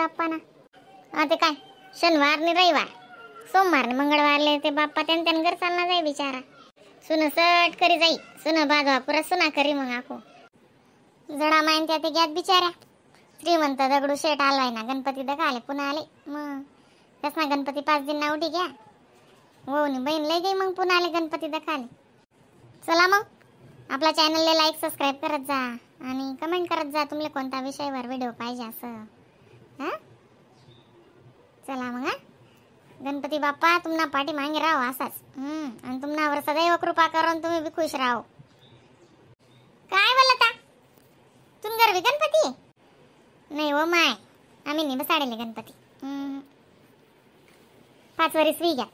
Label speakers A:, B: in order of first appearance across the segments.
A: बाप्पा ना. हा ते काय शनिवार नि रविवार, सोमवार नि मंगळवारले ते बाप्पा त्यान त्यान घर चालना जाई बिचारा. सुन सट करी जाई, सुन बाजवा पुरा सुना करी मग आखो जडा मायन त्या ते घ्यात बिचाऱ्या. श्रीमंत दगडू शेठ आलाय ना गणपती दगाले पुन्हा आले. मग त्यास ना गणपती 5 दिन ना उठी घ्या हो नी बहीण लय गई मग पुन्हा आले गणपती दखाले. चला मग आपल्या चॅनलला लाईक सबस्क्राईब करत जा आणि कमेंट करत जा तुमले कोणता विषयावर व्हिडिओ पाहिजे असं. हां चला मग. हां गणपती बाप्पा तुम्हाला पाठी मागे राहो असाच आणि तुम्हावर सदैव कृपा करून तुम्ही बी खुश राहो. काय बोलता तुमगर बी गणपती नाही हो माय, आम्ही नाही बसाडले गणपती. 5 वरीस we घ्या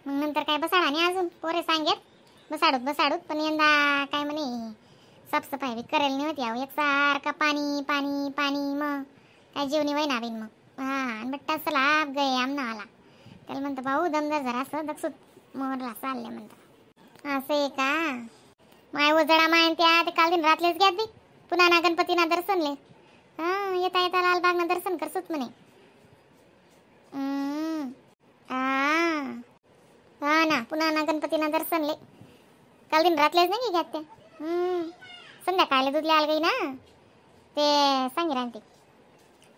A: मग नंतर काय बसाडा नाही अजून. पोरे सांगेत बसाडूत बसाडूत, पण यंदा काय म्हणे साफसफाई बी करेल नाही होती. अहो एकसारखा पाणी पाणी पाणी, मग काय जीवनी वय ना बिन मग. हा आणि बट्टा सलाब गये आमना आला त्याला म्हणतं भाऊ दमदार जरा असं दक्षुत मोहरला चालले म्हणतं. असं आहे का माय उजळा माय त्या ते काल दिन रातलेच घ्यात बी पुन्हा ना गणपतीना दर्शनले. हां येता येता लालबागना दर्शन करसूत म्हणे. हा ना पुन्हा ना गणपतीना दर्शनले काल दिन रातलेच नाही घ्यात त्या. संध्याकाळला दूधले आल गई ना ते सांगी राहते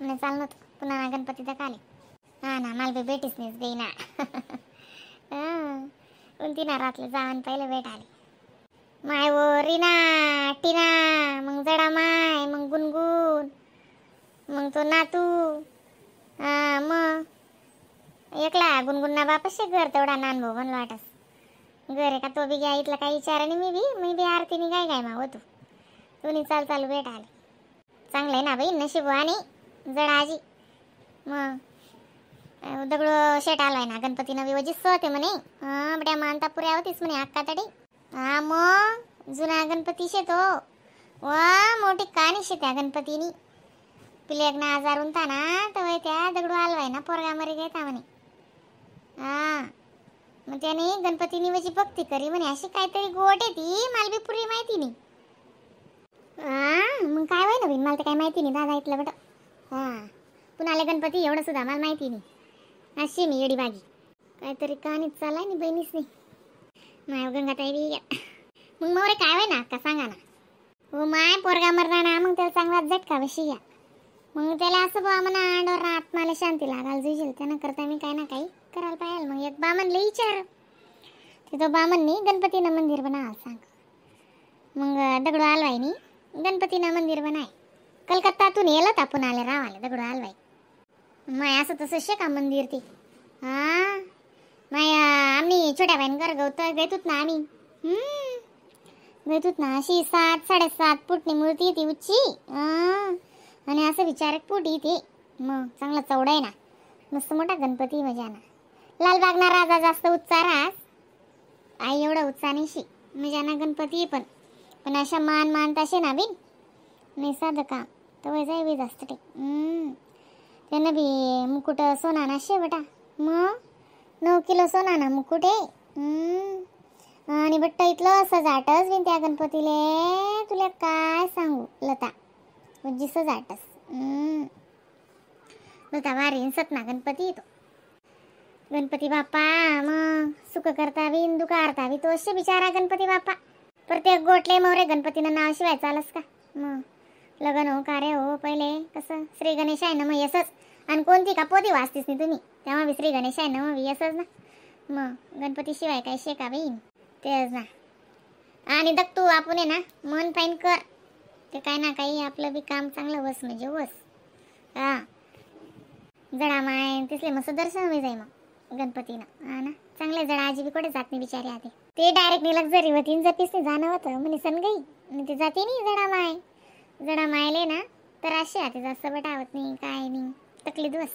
A: म्हणे चाल नव्हतं पुन्हा ना गणपती दखाले. हा ना मला बी भेटीच नाहीच गई ना. कोणती ना रातले जाऊन पहिले भेट आली माय वो रीना टीना मग जडा माय मग गुनगुन मग तो नातू. हा मग एकला गुनगुन ना बापच घर तेवढा नानभाऊ बनलो वाटस घर आहे का तो बी घ्या इथला काही विचार नाही. मी बी आरतीने काय काय मागवतो तू दोन्ही चाल चालू भेट आले. चांगलं आहे ना बाई नशीब आणि जडा आजी. मग दगडू शेट आलाय ना गणपती नवी वजी होते म्हणे. हा बड्या मानता पुऱ्या होतीस म्हणे अक्का तडी. हा मग जुना गणपती शेतो वा मोठी काणी शे त्या गणपतीनी. पिलेक ना आजार उंता ना तर त्या दगडू आलवाय ना पोरगा मरी घेता म्हणे. हा मग त्याने गणपतीनी वजी भक्ती करी म्हणे अशी काहीतरी गोट आहे ती मला बी पुरी माहिती नाही. हा मग काय होय ना बिन मला तर काही माहिती नाही दादा इथलं बट. हा पुन्हा गणपती एवढं सुद्धा मला माहिती नाही. अशी मी येडी बागी काहीतरी कहाणीत चालाय नाही बहिणीच नाही माय गंगाताई बी. मग मोरे काय होय ना का सांगा ना. हो माय पोरगा मरणार ना मग त्याला चांगला झटका बशी घ्या मग त्याला असं बा म्हणा अंडोर आत्माला शांती लागायला जुजेल त्यानं करता मी काय ना काही करायला पाहिजे. मग एक बामणले विचार तिथं बामणनी गणपतीनं मंदिर बनावायला सांग. मग दगडू हलवाईनी गणपतीनं मंदिर बनाय कलकत्तातून येलं आपण आले रावाले दगडू हलवाई. माय असं तसं शे का मंदिर ते. हा माय आम्ही छोट्या बाईन घर गवत गयतूत ना आम्ही गयतूत ना अशी 7 7.5 फुटनी मूर्ती ती उच्ची. आणि असं विचार एक फूट येते मग चांगला चौडा आहे ना मस्त मोठा गणपती मजा ना. लालबागना राजा जास्त उत्साह रास आई एवढा उत्साह नाही शी मजा ना गणपती पण पण अशा मान मान तसे ना बिन नाही साधं काम तर जाय बी जास्त ते. त्यानं बी मुकुट सोना ना शे बेटा मग 9 किलो सोना ना मुकुट आहे. आणि बट्ट इथलं सजाटच बिन त्या गणपतीले तुला काय सांगू लता उज्जी सजाटस. लता वारीन सतना गणपती येतो गणपती बाप्पा मग सुख करता बिन दुःख हरता बी तो असे बिचारा गणपती बाप्पा. प्रत्येक गोटले मोरे गणपतीनं नाव शिवाय चालस का मग लग्न हो कार्य हो पहिले कसं श्री गणेशाय नमः यसच आणि कोणती का पोती वाचतीस नाही तुम्ही तेव्हा बी श्री गणेशाय नमः यसच ना मग गणपती शिवाय काय शेका बहीण तेच ना. आणि दग तू आपण आहे ना मन फाईन कर ते काय ना काही आपलं बी काम चांगलं वस म्हणजे वस. हा जडा माय तिसले मस्त दर्शन होई जाई मग गणपतीनं. हा ना चांगलं जडा आजी बी कुठे जात नाही बिचारी आधी ते डायरेक्ट मी लक्झरी होती जपीस नाही जाणं होतं म्हणे सनगई आणि ते जाते नाही जडा माय जडा मायले ना तर असे आते जास्त बटावत नाही काय नाही तकली दिवस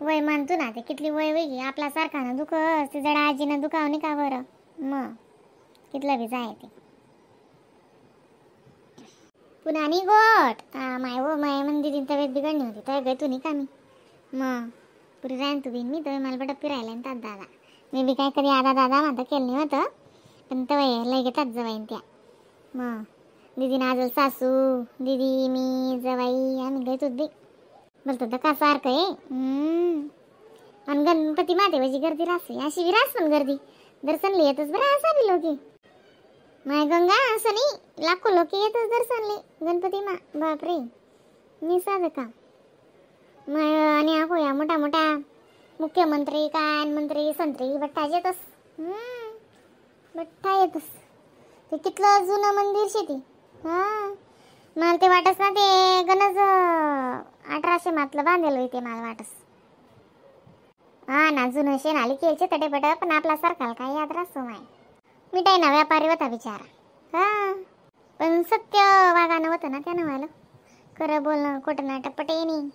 A: वय मानतो ना ते कितली वय वय आपला सारखा ना दुख ते जडा आजीनं दुखाव नाही का बरं मग कितलं बी जाय ते पुन्हा नाही गोट. हा माय हो माय मन दिदी तब्येत बिघडली होती तर गय तू नाही का मी मग पुरी राहीन तू बिन मी तर मला बट फिरायला येतात दादा मी बी काय कधी आदा दादा म्हणता केलं नाही होतं पण तवय लय घेतात जवाईन त्या मग दीदी नाजल सासू दीदी मी जवाई आम्ही गयतोच बी. बोलतो धक्का सारखं आहे. आणि गणपती मातेवाची गर्दी राहते अशी बी रास पण गर्दी दर्शनले येतच बरं असा बी लोकी माय गंगा असं नाही लाखो लोक येतच दर्शनले गणपती मा. बापरे मी साधं का माय. आणि आखो या मोठा मोठा मुख्यमंत्री काय मंत्री संत्री बट्टा येतच बट्टा येतच. ते कितलं जुनं मंदिर शेती. हा मला ते वाटस ना ते गणज 1800 मातलं बांधेल होते मला वाटस. हा ना जुनं शेण आली केलचे तटेपट पण आपला सारखाल काय याद राहतो माय. मिठाई ना व्यापारी होता बिचारा. हा पण सत्य वागाणं होतं ना त्यानं मला खरं बोलणं खोटं ना टप्पटे नाही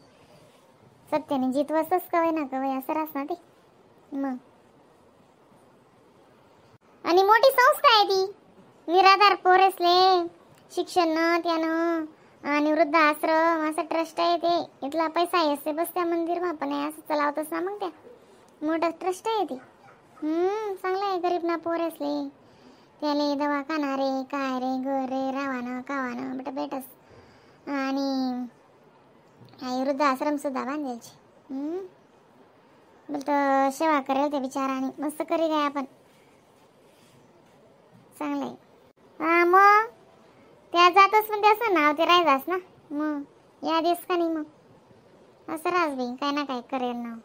A: सत्याने जितवसच कवय ना कवय असं रास ना ते मग. आणि मोठी संस्था आहे ती निराधार पोरेसले शिक्षण त्यानं आणि वृद्धाश्रम असं ट्रस्ट आहे ते. इथला पैसा आहे असे बस त्या मंदिर मा पण असं चलावतच ना मग त्या मोठं ट्रस्ट आहे ते. चांगलं आहे गरीब ना पोर असले त्याले दवाखाना रे काय रे घर रे रावानं कावानं बट भेटस. आणि आई वृद्धाश्रम सुद्धा बांधायचे. बोलतो सेवा करेल ते बिचाराने मस्त करी काय आपण चांगलं आहे. हा मग त्या जातच पण त्याचं नाव ते राहायचास ना मग या दिवस का नाही मग असं राहस बाई काय ना काय करेल ना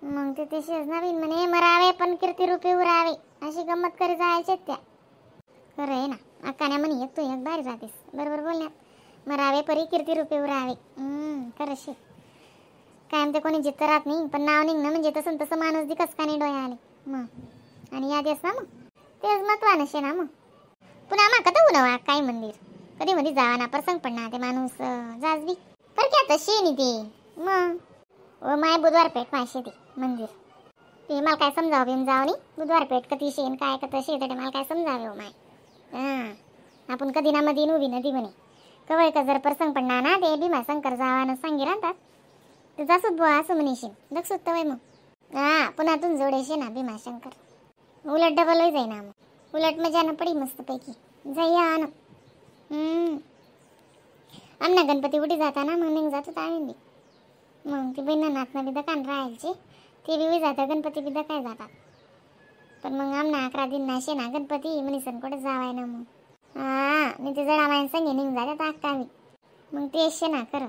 A: मग ते तसेच नवीन म्हणे मरावे पण कीर्तिरूपी उरावे अशी गंमत करी जायचे त्या. खरं आहे ना अक्काने म्हणे एक तू एक भारी राहतेस बरोबर बोलण्यात मरावे परी कीर्तिरूपी उरावे. खरं शे कायम ते कोणी जिथं राहत नाही पण नाव निघणं म्हणजे तसं तसं माणूस दिकस का नाही डोळ्या आले मग. आणि या दिवस ना मग तेच महत्वानं शे ना मग. पुन्हा मा कधी उन्हावा काय मंदिर कधी मध्ये जावा ना प्रसंग पडणार ते माणूस जास बी पर क्या तशी नाही ते मग. ओ my बुधवार पेठ माशे ते मंदिर ते मला काय समजावं बिम जावं नाही बुधवार पेठ कधी शेन काय का तशी ते मला काय समजावे हो माय. हां आपण कधी ना मधी उभी नदी म्हणे कवय का जर प्रसंग पडणार ना ते भीमाशंकर जावा ना सांगी राहतात ते जासूत बुवा असं म्हणेशील दक्षुत तवय मग. हां पुन्हा तुम जोडेशे ना भीमाशंकर उलट डबल होई जाईना मग उलट मजा ना पडी मस्तपैकी जाईया ना. आमना गणपती उठी जाता ना मग निघ जातो आम्ही मग ती बहिणा नाचणं बी दकान राहायची ते बी जातात गणपती बी दकाय जातात पण मग आमना 11 दिन नाशे ना गणपती म्हणीसन कुठे जावाय ना मग. हां मी ते जडा मायन संगे निघ जातात अक्कावी मग ते शे ना खरं.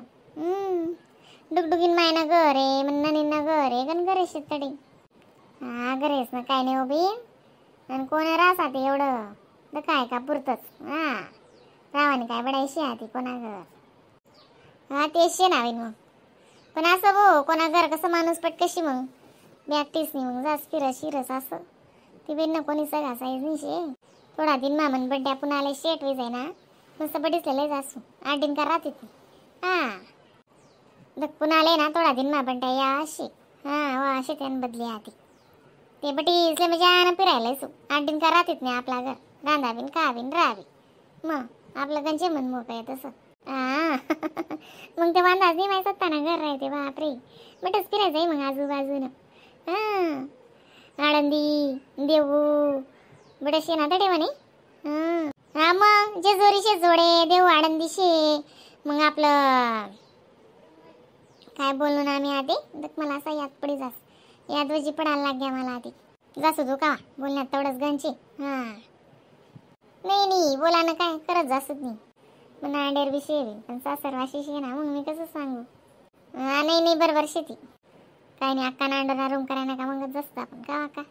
A: डुगडुगीन मायना गरे म्हणणं ना गरे गण गरे शेतडी. हा गरेस ना काय नाही उभी आणि कोण राहता ते एवढं तर काय का पुरतच. हां रावाने काय बडायशी आधी कोणा घर. हा तेच शे नावीन मग पण असं भो कोणा घर कसं माणूस पटकशी मग बॅगटीच नाही मग जास फिरस शिरस असं ती बेन कोणी सगळा साईज नाही शे. थोडा दिन मामन बड्डे आपण आले शेट वे जाय ना मस्त बडीसलेले जासू 8 दिन का राहते ती. हां पुन्हा आले ना थोडा दिन मा बड्डे या अशी हां वा अशी त्यानं बदली आधी ते बटी इसले मजा ना फिरायला सू 8 दिन का राहतेत नाही आपला घर रांधावीन खावीन राहावी मग आपलं गंजे मन मोकळं आहे तसं. हां मग ते वांदाच नाही माहीत सत्ताना घर राहते बापरे बटच फिरायचं आहे मग आजूबाजूनं. हां आळंदी देऊ बडे शे ना तडे म्हणे. हां हां मग जेजुरी शे जोडे देऊ आळंदी शे मग आपलं काय बोललो ना आम्ही आधी मला असा याद पडी जास यादवजी पडायला लाग्या मला आधी जासू तू का बोलण्यात तेवढंच गंचे. हां नाही नाही बोला ना काय करत जासत नाही मग नांडेर बी शेवी पण सासरवाशी शे ना मग मी कसं सांगू. हां नाही नाही बरोबर शेती काय नाही अक्का नांडोना रूम करा नका मगच जास्त आपण का अक्का.